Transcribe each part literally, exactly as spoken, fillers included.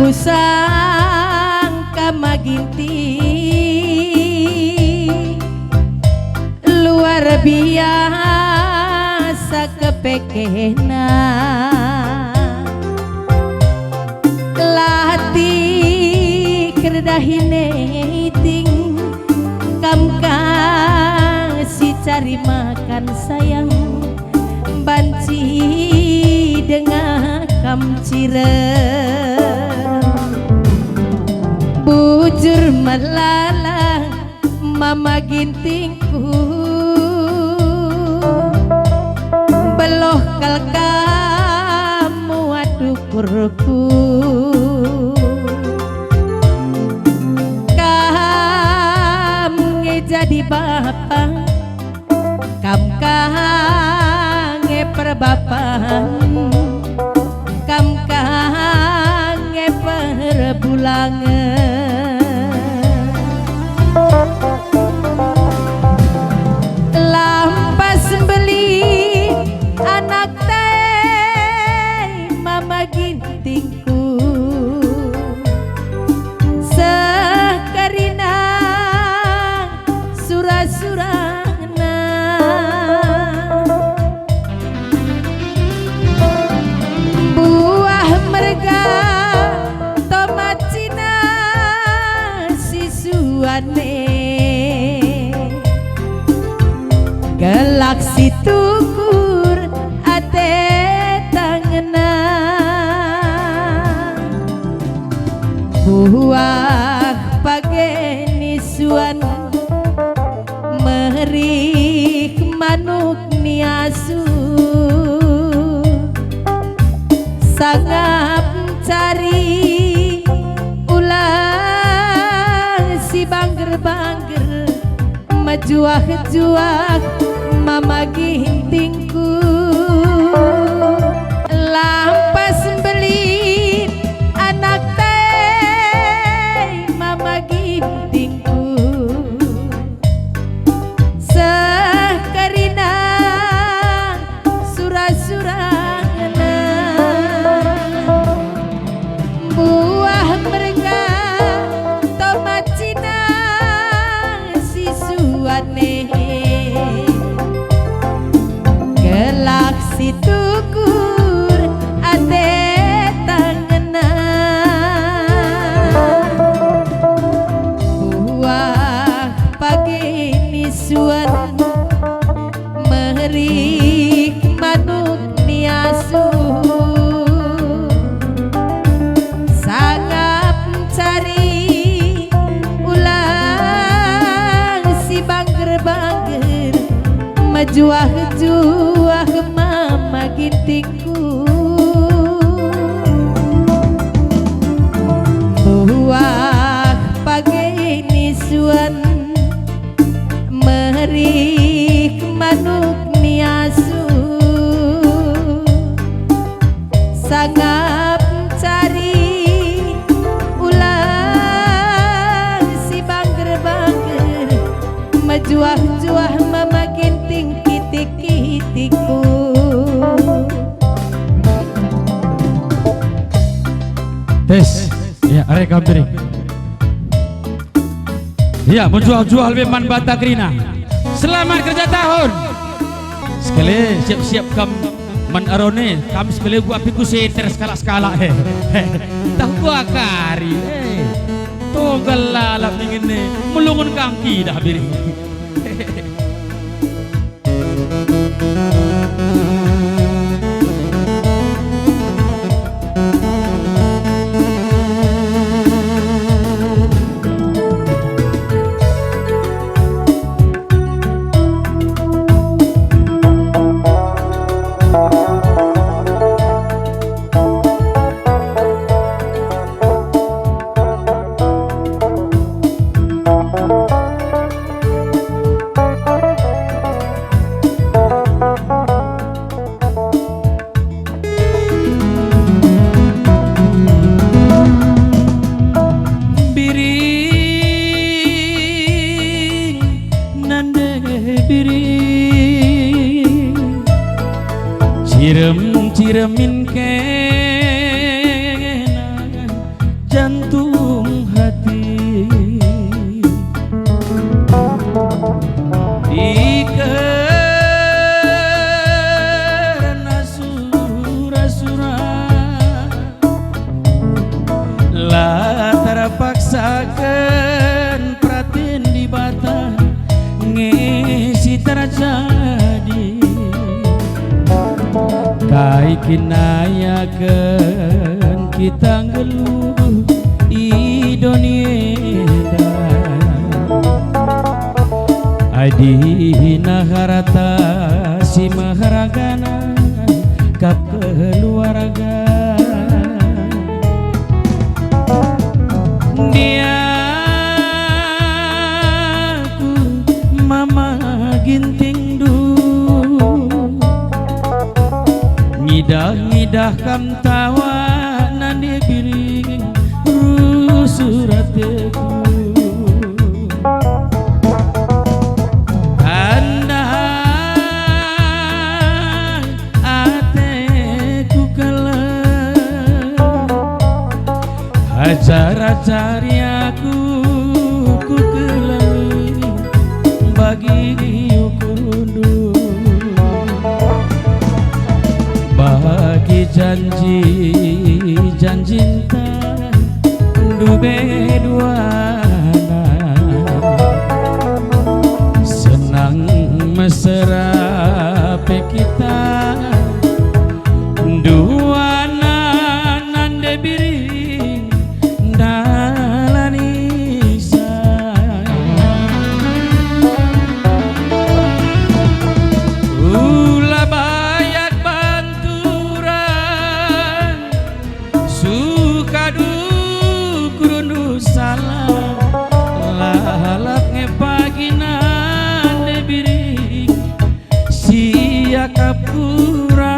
Sangka Maginting luar biasa kepekehna. Latih kerdahi Niting, kam ka si cari makan sayang, banci denga kam cirem. Bujur melala Mama Gintingku, beluh kal kam muat ukurku. Kam nge jadi bapa, kam ka nge perbapan, kam ka nge perbulangen. Lampas mbelin anakta e, Mama Gintingku, seh kerina sura-surana. Buah merga tomat cina si suan e, gelah si tukur ate tangena. Buah page ni suan merih manuk ni asu, sangap cari ulang si bangger-bangger, mejuah-juah Mama Gintingku. Lampas mbelin anakta e, Mama Gintingku, seh kerina sura-surana. Buah merga tomat cina si suan e, gelah si tukur ate tangena. Buah page ni suan merih manuk ni asu, sangap cari ulang si bangger-bangger, mejuah-juah Mama Gintingku. Buah page ni suan merih manuk ni asu, sangap cari ulang si bangger-bangger, mejuah-juah Mama Ginting kitik-kitikku. Tes, ya, are kam tadi. Ia, mejuah-juah lebe man banta kerina. Selamat kerja tahun. Sekali siap-siap kam man arone, kam sekali gua piku senter sekalak-sekalak he. Tah gua kari he. Tonggal lalap ningen ne, melungun kangki dah biri. Biring, nande biring, cirem-ciremin kena. Kai kin nayaken kita nggeluh i doni enda? Adina harta si meheragana kap keluarga. Diaku mama gintingndu, ngidah-ngidah kam tawa nande biring rusuh ateku. Andai ateku keleng, ajar-ajari aku kukelengi bagi ukurndu. Bagi janji-janjinta ndube duana, senang mesera pe kita duana nande biring ndalanisa. Ula bayat banturan, suka dukurndu salah, lalap nge pagi nande biring siakap kurang.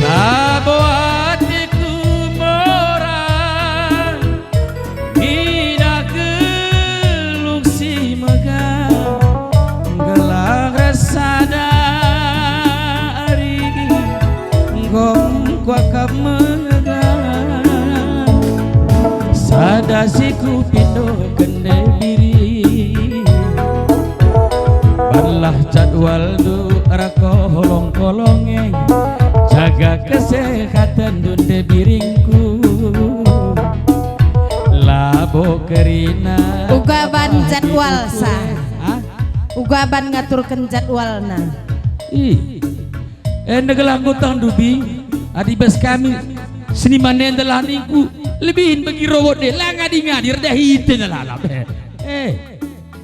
Labo ateku moran, ngidah geluh si megah, gelah ras sada ari enggo kuakap megah. Sada si kupindoken nde biring, banlah jadwalndu erkolong-kolong e, jaga kesehatenndu nde biringku. Labo kerina. Uga ban jadwal sa. Hah? Uga ban ngaturken jadwalna. Ih. Enda gelah nggo tah ndubi, adi bas kami seniman enda lah ningku, lebihin bagi robot deh, la ngadi-ngadi, erdahi ite lalap. Eh. Eh.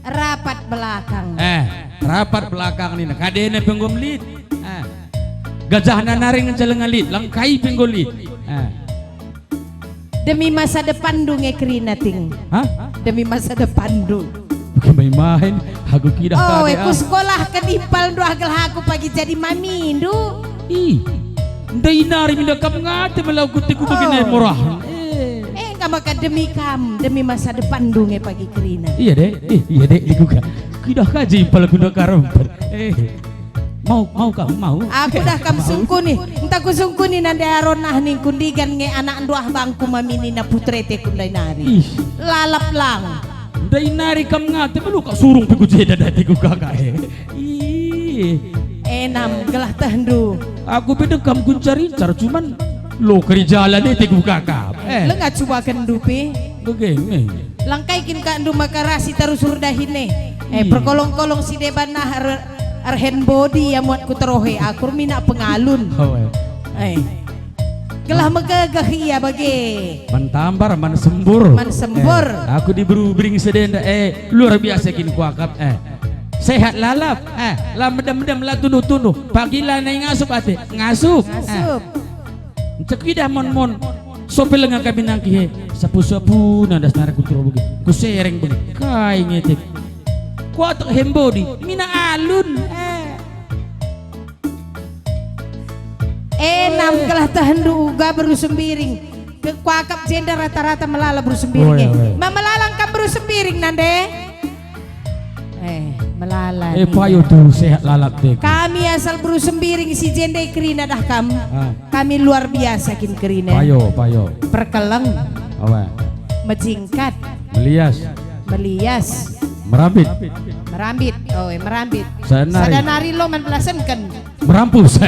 Rapat belakang. Eh, rapat belakang nina, kadena pe enggo lit. Eh. Gajahna nari ngenca lenga lit, lengkai pe enggo lit. Eh. Demi masa depanndu nge kerina, Ting. Hah? Demi masa depanndu. Bukan main-main, aku kira. Oh, kade, eh, ah. Kusekolahken impalndu ah gelah aku pagi jadi mamindu. Ih, ndai nari minda kam ngate mela aku tiku begini murah. Oh. Eh. Eh, engka maka demi kam, demi masa depanndu nge pagi kerina. Iya, Dek. Eh, iya, Dek, ningku ka. Kira ka je impal aku ndak karem. Eh. Mau, mau kam, mau? Aku dah kam sungkuni. Ntah kusungkuni nande Aron ah ningku, ndigan nge anakndu ah bangku maminina putrete ku ndai nari. Ih. Lalap lang. Ndai nari kam ngate melu kak surung pe ku jeda dati ku kakak e. Ih. Enam gelah tehndu. Aku pe dekam kuncar-incar cuman lo keri jalan ete ku kakak. Eh. Lenga cubaken dupe. Begeng, eh. Langkai kin kak ndu maka rasi tarusur dahin e. Eh, hmm. Perkolong-kolong si deban nah er-, erhen bodi ia muat ku terohe, akur mina pengalun. Oh, eh. Eh. Gelah megegeh ia bage. Man tambar, man sembur. Man sembur. Eh, aku diberu bering sedenda, eh, luar biasa kin kuakap, eh. Sehat lalap, eh, la medem-medem, la tunduh-tunduh. Pagi la nai ngasup ate, ngasup. Ngasup. Eh. Ncekidah mon-mon. Sope lenga kami nangki he. Sapu-sapu nandas nara ku turo begi. Ku sereng begi. Kai ngetek. Kuatek hembodi. Mina alun. Eh. Eh, nam gelah tehndu uga beru sembiring. Ke kuakap jenda rata-rata melala beru sembiring, oh, eh. Iya, iya. Ma melala kam beru sembiring nande? Eh, melala. Eh, nih. Payo tuh sehat lalap deh. Kami asal beru sembiring si jende kerina dah kam. Ah. Kami luar biasa kin kerina. Payo, payo. Perkeleng. Awa. Mejingkat. Melias. Melias. Merambit. Merambit. Oh, eh, merambit. Sadanari. Sadanari lo man belasenken. Merampus.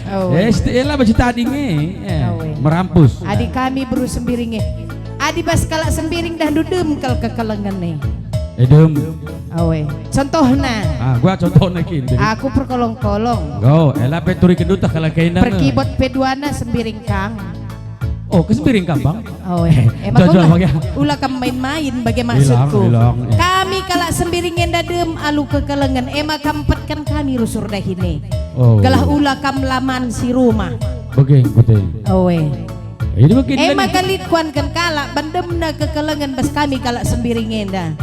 Oh. Eh, S T L apa cita adi nge? Eh, oh, eh. Merampus. Adi kami beru sembiring e. Adi bas kalak sembiring dah ndudem kal kekelengen e. Edem. Awe. Contohna. Ah, gua contohna kin. Jadi aku perkolong-kolong. Go, ela pe turi kedutah kalau kaina. Perkibot pe duana sembiring kang. Oh, kesembiring kang, Bang? Oh, eh. Emang jujur, kau Bang, ya. Ula kam main-main, bage maksudku. Bilang, bilang, eh. Kami kalak sembiring enda dem alu kekelengen, emaka mpetken kami rusur dahine. Oh. Gelah ula kam laman si rumah. Bage, betul. Oh, eh. Ini bage. Emaka lit kuanken kalak, bandemna kekelengen bas kami kalak sembiring enda.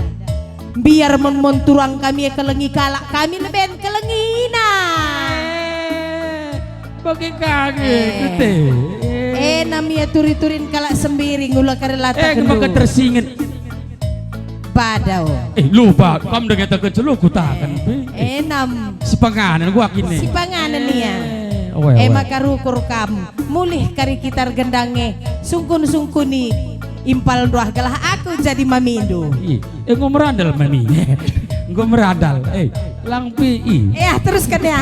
Biar mon-mon turang kami kelengi kalak, kami leben kelengina. Eh. Bage kage, eh. Kete. Eh, nam ia turi-turin kalak sembiring, ula kari lata. Eh, maka tersinget. Badau. Eh, lupa, kam dengar tak kecelu kutakan, eh, eh, nam. Sipanganen gua kini. Sipanganen ia. Eh, oe, eh, oe. Maka rukur kam, mulih kari kitar gendange, sungkun-sungkuni impal nduah gelah aku jadi mamindu. Ih, eh, enggo merandal mani. Enggo merandal, eh, lang pi, ih. Eh, ah, teruskan ya.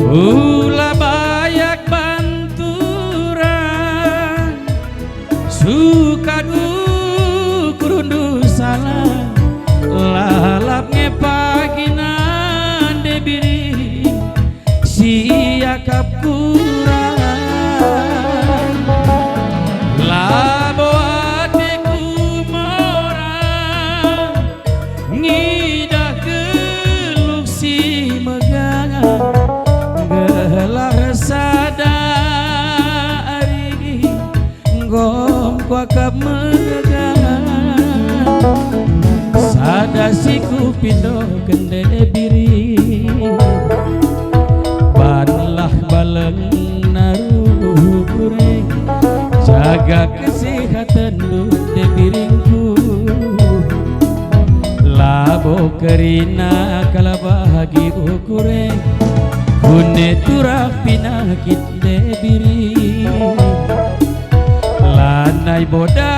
Ula bayak banturan, sukat ukurndu salah, lalap nge pagi nande biri. Siakap kurang, labo ateku moran, ngidah geluh si megangan, gelah sada ari. Enggo kuakap megang sada si kupindo kende biri. Banlah baleng naru kure, jaga kesehatenndu de biringku. Labo kerina kalak bagi ukure, kune turah pinakit de biri. Lanai boda